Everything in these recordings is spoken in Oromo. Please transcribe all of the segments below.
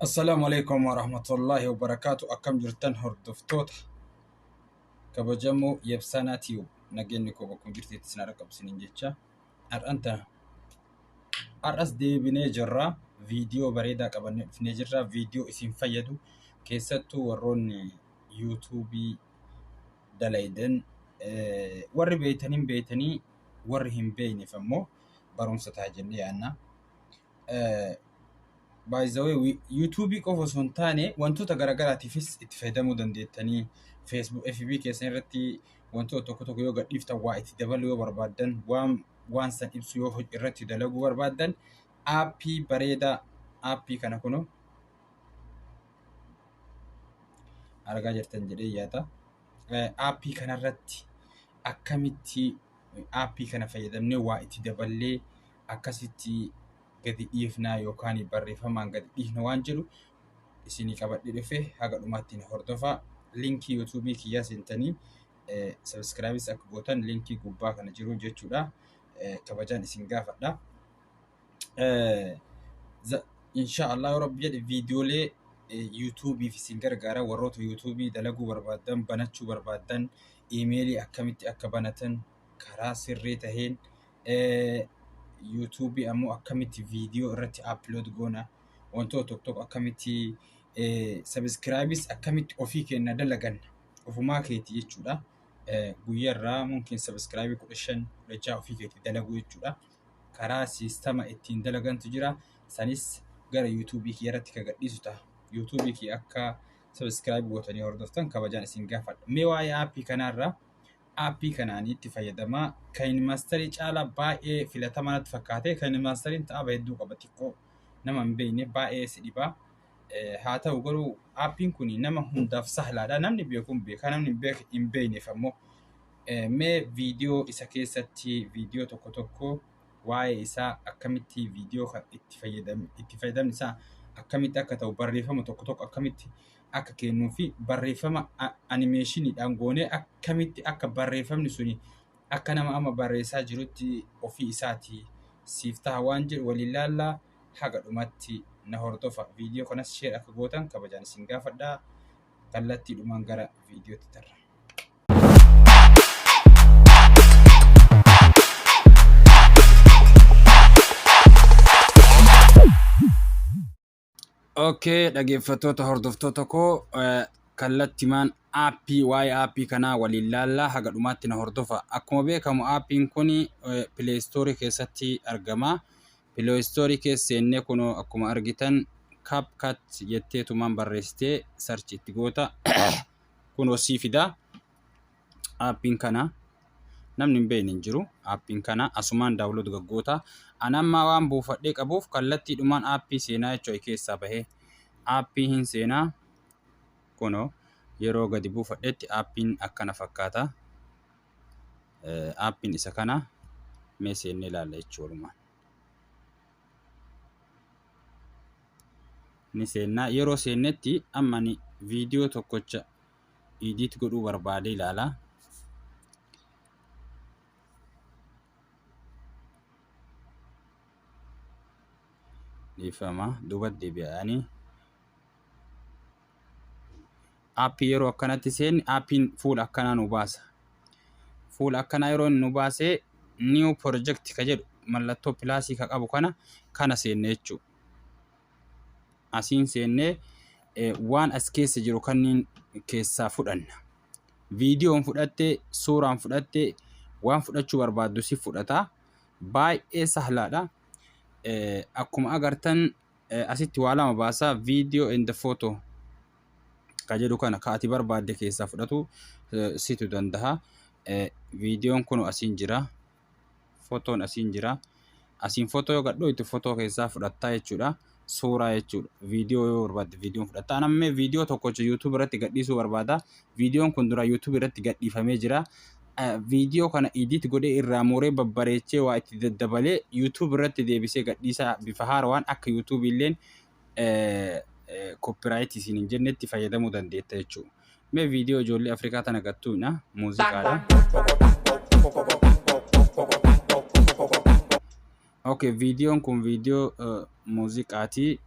Assalaamu alaikum warahmatullaahi wabarakaatu. Akkam jirtan hordoftoota kabajamoo Yebsanaa Tiyuub, nageenyi koo bakkuma jirteetti isin harka jecha. Har'aan tana har'as deebinee jirra. Viidiyoo bareedaa qabannee dhufnee jirra. Viidiyoo isin fayyadu, keessattuu warroonni yuutuubii dalaydan, warri beeytanii beeytanii, warri hin beeyneef ammoo barumsa ta'a jennee yaadna. By the way, yuutuubii qofa osoo hin taane wantoota garaagaraatiifis itti fayyadamuu dandeettanii. Facebook, FB keessan irratti wantoota tokko tokko yoo gadhiiftan, waa itti dabaluu yoo barbaaddan, waan san ibsu yoo irratti dalaguu barbaaddan, aappii bareedaa aappii kana kunoo argaa jirtan jedhee yaada. Aappii kanarratti akkamitti aappii kana fayyadamnee waa itti daballee akkasitti gadi dhiifnaa yookaan barreeffamaan gadi dhiifna waan jedhu isinii qabadhee dhufe. Haga dhumaatti na hordofaa. Linkii yuutuubii kiyyaa seentanii subscribe akka gootan linkii gubbaa kana jiru jechuudha. Kabajaan isin gaafadha. Insha Allah, yoo Rabbi jedhe, viidiyoolee yuutuubiif isin gargaara. Warroota yuutuubii dalaguu barbaaddan, banachuu barbaaddan, iimeelii akkamitti akka banatan karaa sirrii taheen, yuutuubii ammoo akkamitti viidiyoo irratti upload goona, wantoota tokko tokko akkamitti, subscribe akkamitti ofii keenya dalaganna, ofumaa keeti jechuudha. Guyyaarraa mumkin subscribe 15, 16 ofii keeti dalaguu jechuudha. Karaa siistama ittiin dalagantu jira. Sanis gara yuutuubii kiyya irratti kan gadhiisu ta'a. Yuutuubii kiyya akka subscribe gootanii hordoftan kabajaan isin gaafadha. Mee waa'ee aappii kanaarraa, aappii kanaan itti fayyadamaa KineMasterii caalaa baay'ee filatamaa natti fakkaate. KineMasteriin tapha hedduu qaba, xiqqoo nama hin beekne baay'ee si dhibaa. Haa ta'u garuu aappiin kun nama hundaaf sahlaadha. Namni beeku hin beeka, namni hin beekneef ammoo mee viidiyoo isa keessatti viidiyoo tokko tokko waa'ee isaa, akkamitti viidiyoo itti fayyadamni isaa akkamitti akka ta'u, barreeffama tokko tokko akkamitti akka kennuu fi barreeffama animeeshiniidhaan goonee akkamitti akka barreeffamni suni akka nama amma barreessaa jirutti ofii isaati siif ta'a waan jedhu waliin ilaallaa. Haga dhumatti na hordofa. Viidiyoo kanas share akka gootan kabajaan isin gaafadhaa. Kallattiidhumaan gara viidiyootti tarra. Okay, dhaggeeffattoota, hordoftoota koo, kallattimaan aappii, waa'ee aappii kanaa waliin ilaallaa. Haga dhumaatti na hordofa. Akkuma beekamu aappiin kun Play Store keessatti argama. Play Store keessa seennee kunoo akkuma argitan CapCut jetteetumaan barreessitee search itti goota. Kunoo sii fida. Aappiin kana namni hin beekne hin jiru. Aappiin kana asumaan download gaggoota. Ani amma waan buufadhee qabuuf kallattiidhumaan aappii seenaa jechuudha keessaa bahee. Aappii hin seenaa. Kunoo yeroo gadi buufadhetti aappiin akkana fakkaata. Aappiin isa kana, mee seennee ilaalla jechuudha. Ni seennaa. Yeroo seennetti amma ni viidiyoo tokkocha edit godhuu barbaade ilaala. Dhiifama, duubatti deebi'anii. Aappii yeroo akkanatti seenne aappiin fuula akkanaa nu baasa. Fuula akkanaa yeroo inni nu baasee, new project ka jedhu mallattoo plusii ka qabu kana seenne jechuudha. Asiin seennee waan as keessa jiru kanneen keessaa fudhanna. Viidiyoon fudhatte, suuraan fudhatte, waan fudhachuu barbaaddu si fudhata. Baay'ee sahlaadha. Akkuma agartan asitti waa lama baasa, video and photo ka jedhu kana ka ati barbaadde keessaa fudhatu situ danda'a. Viidiyoon kun asiin jira. Fotoon asiin jira. Asiin fotoo yoo gadhooytu fotoo keessaa fudhattaa jechuudha. Suuraa jechuudha. Viidiyoo yoo barbaadde viidiyoon fudhatta. Ani amma viidiyoo tokkocha YouTube irratti gadhiisuu barbaada. Viidiyoon kun dura YouTube irratti gadhiifamee jira. Viidiyoo kana edit godhee, irraa muree, babbareechee, waa itti daddabalee YouTube irratti deebisee gadhiisaa, bifa haarawaan akka YouTube illeen copyright isin hin jennetti fayyadamuu dandeetta jechuudha. Mee viidiyoo ijoollee Afrikaa tana gattuudha muuziqaadha. Okay, viidiyoon kun viidiyoo muuziqaati.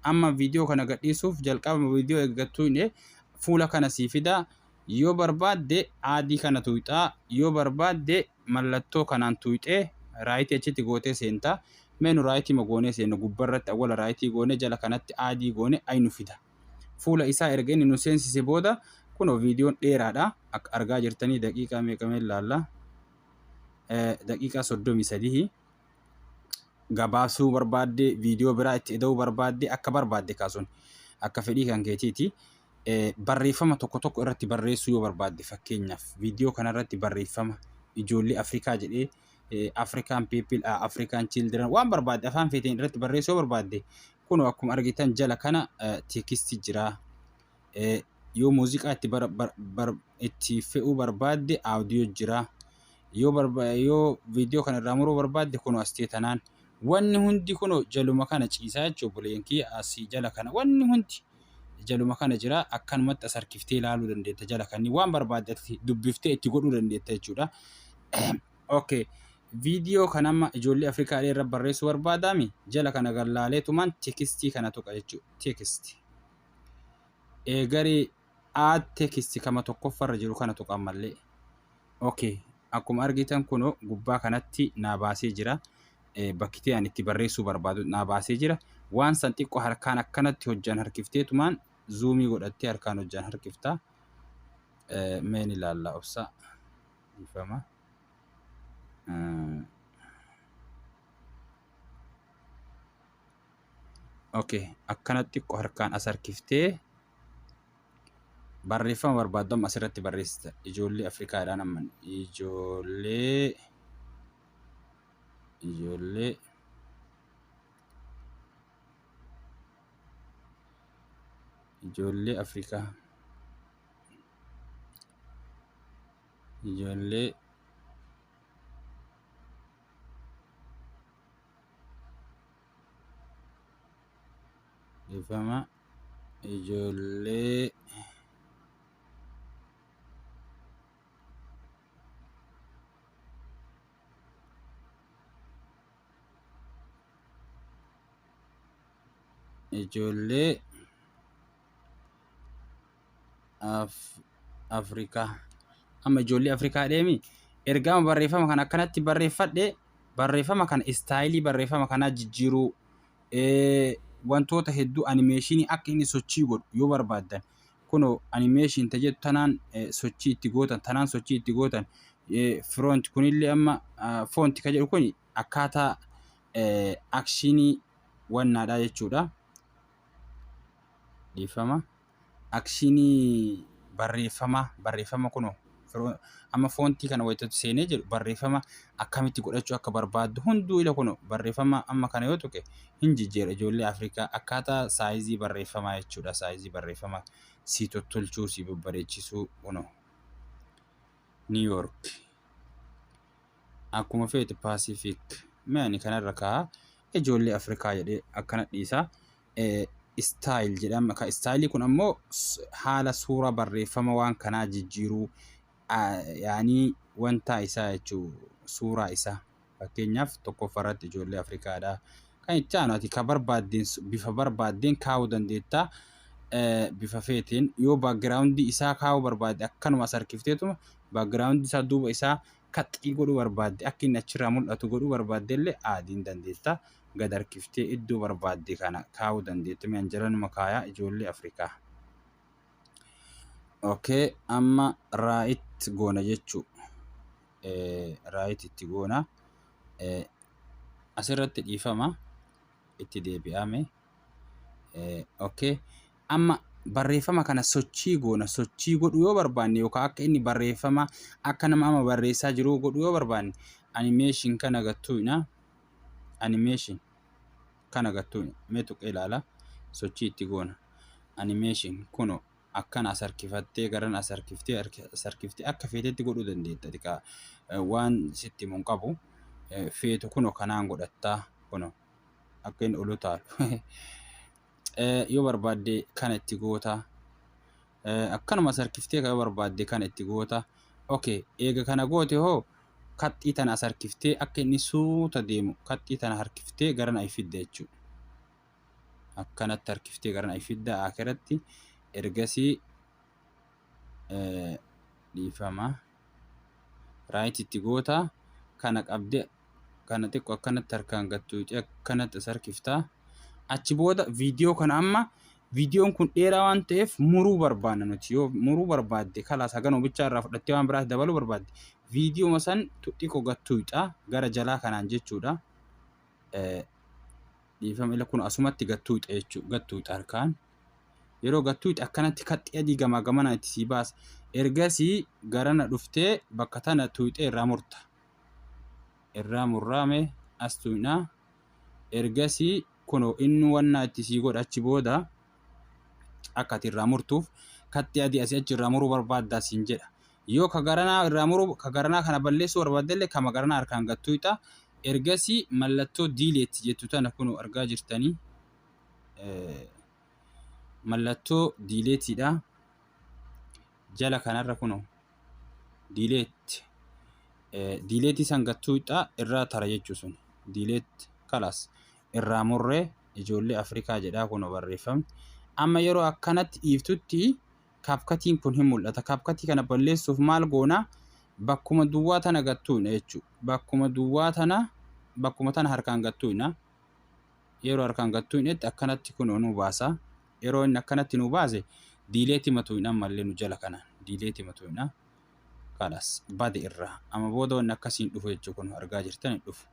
Amma viidiyoo kana gadhiisuuf jalqaba viidiyoo eeggattuu hin fuula kana sii fida. Yoo barbaadde add kana tuqxaa, yoo barbaadde mallattoo kanaan tuqxee right achitti gootee seentaa. Mee nu right goonee seennu, gubbarratti awwala right goonee jala kanatti add goone ay nu fida. Fuula isaa erga inni nu seensise booda kunoo viidiyoon dheeraadha. Akka argaa jirtanii daqiiqaa meeqa mee ilaalla? Daqiiqaa 33. Gabaabsuu barbaadde, viidiyoo biraa itti ida'uu barbaadde, akka barbaadde kaasuun akka fedhii kan keetiiti. Barreeffama tokko tokko irratti barreessuu yoo barbaadde, fakkeenyaaf viidiyoo kanarratti barreeffama ijoollee Afrikaa jedhee, African people, African children, waan barbaadde afaan feeteen irratti barreessuu yoo barbaadde, kunoo akkuma argitan jala kana text jira. Yoo muuziqaa itti fe'uu barbaadde audio jira. Yoo viidiyoo kana irraa muruu barbaadde kunoo as tanaan wanni hundi kunoo jaluma kana ciisaa jechuudha. Bulenkii asii jala kana wanni hundi jaluma kana jira. Akkanumatti as harkiftee ilaaluu dandeetta, jala kanni waan barbaadde dubbiftee itti godhuu dandeetta jechuudha. Okay. Viidiyoo kana amma ijoollee Afrikaa irra barreessuu barbaadaami, jala kana gallaaleetumaan text kana tuqa jechuudha. Text. Eegarii add text kama tokkoffarra jiru kana tuqa ammallee. Okay. Akkuma argitan kunoo gubbaa kanatti naa baasee jira. Bakki ani itti barreessuu barbaadu naa baasee jira. Waan san xiqqoo harkaan akkanatti hojjaan harkifteetumaan zoom godhattee harkaan hojjaan harkiftaa. Meen ilaalla, obsa. Ifama. Okay, akkanatti xiqqoo harkaan as harkiftee barreeffama barbaaddu amma asirratti barreessita. Ijoollee Afrikaadhaan amma ijoollee ijoollee Afrikaa, ijoollee ifama, ijoollee ijoollee Afrikaa. Amma ijoollee Afrikaa deemi. Ergama barreeffama kana akkanatti barreeffadhe, barreeffama kana style barreeffama kanaa jijjiiruu, wantoota hedduu, animation akka inni sochii godhu yoo barbaaddan, kunoo animation tajettu tanaan sochii itti gootan, tanaan sochii itti gootan. Font kunillee amma font ka jedhu kun akkaataa action wannaadha jechuudha. Dhiifama. Action barreeffama, barreeffama kunoo amma font kana wayitatti seenee jedhu barreeffama akkamitti godhachuu akka barbaaddu hunduu ila kunoo barreeffama amma kana yoo tuqe hin jijjiira. Ijoollee Afrikaa, akkaataa size barreeffamaa jechuudha. Size barreeffamaa si tottolchuu, si babbareechisuu, kunoo New York, akkuma feete Pacific. Mee ani kanarra kaa'a, ijoollee Afrikaa jedhee akkana dhiisa. Style jedhama. Ka style kun ammoo haala suura barreeffama waan kanaa jijjiiruu, yaanii wanta isaa jechuu, suuraa isaa. Fakkeenyaaf tokkoffaarratti ijoollee Afrikaadha. Kan itti aanu ati ka barbaaddeen bifa barbaaddeen kaa'uu dandeetta. Bifa feeteen yoo background isaa kaa'uu barbaadde, akkanuma as harkifteetuma background isaa duuba isaa kaxxii godhuu barbaadde, akka inni achirraa mul'atu godhuu barbaadde illee aadiin dandeetta. Gad harkiftee iddoo barbaadde kana kaa'uu dandeetta. Mi'an jalanuma kaayaa ijoollee Afrikaa. Okay, amma right goona jechuu. Right itti goona. Asirratti dhiifama itti deebi'ame. Okay, amma barreeffama kana sochii goona. Sochii godhuu yoo barbaanne yookaan akka inni barreeffama akka nama amma barreessaa jiru godhuu yoo barbaanne, animation kana gattuuna. Animation kana gattuuna. Mee tuqee ilaala. Sochii itti goona. Animation kunoo akkana as harkifattee, garan as harkiftee, as harkiftee akka feetetti godhuu dandeetta. Xiqqaa waan sitti himu hin qabu. Feetu kunoo kanaan godhattaa, kunoo akka inni ol utaalu. Yoo barbaadde kana itti goota. Akkanuma as harkiftee yoo barbaadde kana itti goota. Okay, eega kana goote hoo Kaxxii tana as harkiftee akka inni suuta deemu kaxxii tana harkiftee garana fidda jechuudha. Akkanatti harkiftee garana fidda akiratti ergasii dhiifama. Right itti goota kana qabdee kana xiqqoo akkanatti harkaan gattuuti akkanatti as harkiftaa. Achi booda viidiyoo kana amma viidiyoon kun dheeraa waan ta'eef muruu barbaanna nuti yoo muruu barbaadde kalaas haganuu bichaa irraa fudhattee waan biraatti dabaluu barbaadde viidiyoo san xiqqoo gattuuxa gara jalaa kanaan jechuudha. Dhiifama ila kun asumatti gattuuxa jechuudha gattuuxa harkaan. Yeroo gattuuxa akkanatti kaxxii adii gamaa gamanaa itti sii baasa. Ergasii garana dhuftee bakka tana tuuxee irraa murta. Irraa murraame as tuuxnaa. Ergasii kunoo inni wannaa itti sii godha achi booda akka ati irraa murtuuf kaxxii adii asii achi irraa muruu barbaaddaa siin jedha. Yoo ka garanaa irraa muruu ka garanaa kana balleessuu barbaadde illee kama garanaa harkaan gattuuxa. Ergasii mallattoo delete jettu tana kunoo argaa jirtanii. Mallattoo deleteiidha. Jala kanarra kunoo delete. Deleteii san gattuuxa irraa tara jechuu sun. Delete kalaas irraa murree ijoollee Afrikaa jedhaa kunoo barreeffamni. Amma yeroo akkanatti dhiiftutti CapCutiin kun hin mul'ata. CapCutii kana balleessuuf maal goona? Bakkuma duwwaa tana gattuudha jechuudha. Bakkuma duwwaa tana bakkuma tana harkaan gattuudha. Yeroo harkaan gattuudhetti akkanatti kunoo nu baasa. Yeroo inni akkanatti nu baase delete matuudha ammallee nu jala kanaan delete matuudha. Kalas bade irraa. Amma booda wanni akkasiin dhufu jechuudha kun argaa jirtan hin dhufu.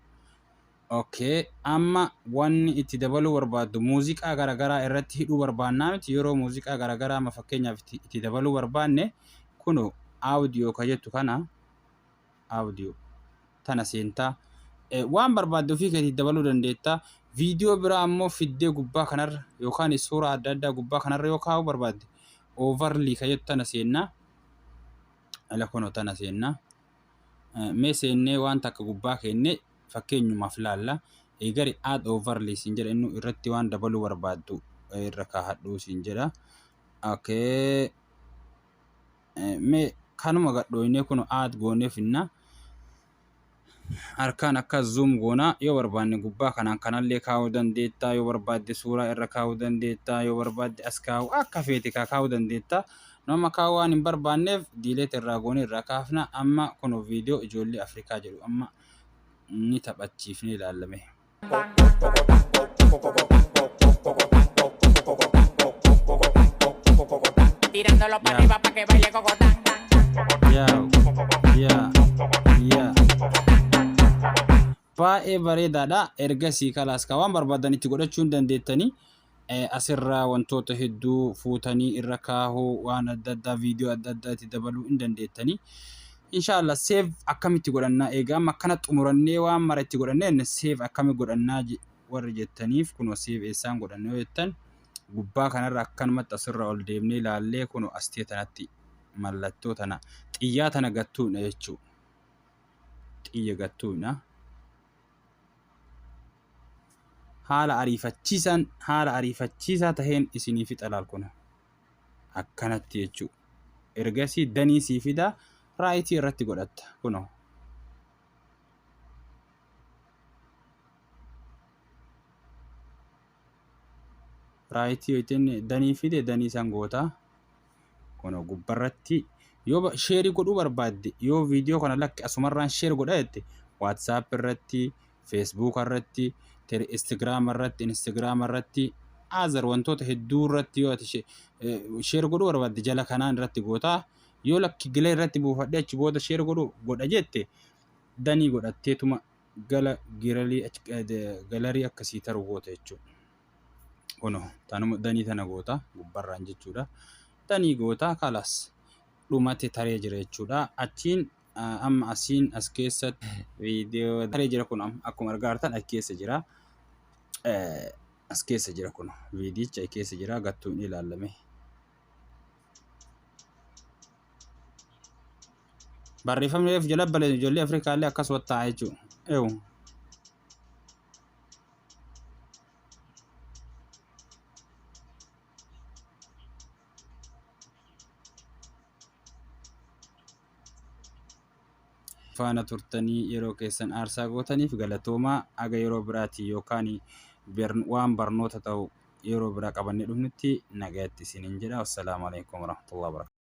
Okay, amma wanni itti dabaluu barbaaddu muuziqaa garaagaraa irratti hidhuu barbaannaa miti yeroo muuziqaa garaagaraa amma fakkeenyaaf itti dabaluu barbaanne kunoo audio ka jettu kana audio tana seentaa waan barbaadde ofii keetii dabaluu dandeetta. Viidiyoo biraa ammoo fiddee gubbaa kanarra yookaan suuraa adda addaa gubbaa kanarra yoo kaa'uu barbaadde overlay ka jettu tana seennaa. Ala kunoo tana seennaa. Mee seennee waan takka gubbaa keenne fakkeenyumaaf laalla. Eegari add overlay siin jedha inni irratti waan dabaluu barbaaddu irra kaahadhuu siin jedha. Okay. Mee kanuma gadhooynee kun add goonee finna. Harkaan akka zoom goona yoo barbaanne gubbaa kanaan kanallee kaa'uu dandeetta yoo barbaadde suuraa irra kaa'uu dandeetta yoo barbaadde as kaa'uu akka feete kaa'uu dandeetta. Nama kaa'uu waan hin barbaanneef delete irraa goonee irraa kaafna. Amma kun viidiyoo ijoollee Afrikaa jedhu amma ni taphachiifnee ilaallame. Tirándolo para arriba pa' que baile cocotán. Yaa yaa yaa. Baay'ee bareedaadha. Ergasii kalaas ka waan barbaadan itti godhachuu hin dandeettanii. Asirraa wantoota hedduu fuutanii irra kaahuu waan adda addaa viidiyoo adda addaa itti dabaluu hin dandeettanii. Inshaallah save akkamitti godhannaa egaa amma akkana xumurannee waan mara itti godhannee save akkami godhannaa warri jettaniif kunoo save eessaan godhanne yoo jettan gubbaa kanarra akkanumatti asirra ol deemnee ilaallee kunoo astee tanatti mallattoo tana xiyyaa tana gattuudha jechuudha. Xiyya gattuudha. Haala ariifachiisaan haala ariifachiisaa taheen isinii fixa laal kun akkanatti jechuudha. Ergasii done sii fida right irratti godhatta kunoo. Right yoo ittiin done fide done san goota. Kunoo gubbarratti yoo share godhuu barbaadde yoo viidiyoo kana lakki asumarraan share godha jette WhatsApp irratti, Facebook irratti, Instagram irratti, Instagram irratti, other wantoota hedduu irratti yoo ati share godhuu barbaadde jala kanaan irratti goota. Yoo lakki gilee irratti buufadhee achi booda share godhuu godha jette done godhatteetuma gala gallery akkasii taru goota jechuudha. Kunoo tanuma done tana goota gubbarraan jechuudha. Done goota kalas dhumate taree jira jechuudha. Achiin amma asiin as keessatti viidiyoo taree jira kun akkuma argaa jirtan as keessa jira. As keessa jira kun viidiyicha keessa jira gattuun ilaalame. Barreeffamni reefu jala balee ijoollee Afrikaa illee akkasuma ta'a jechuudha. Eewu. Faana turtanii yeroo keessan aarsaa gootaniif galatoomaa. Aga yeroo biraati yookaan waan barnoota ta'u yeroo biraa qabannee dhufnutti nagayatti isiniin jedha. Wassalaamu alaikum warahmatullahi wabarakatuh.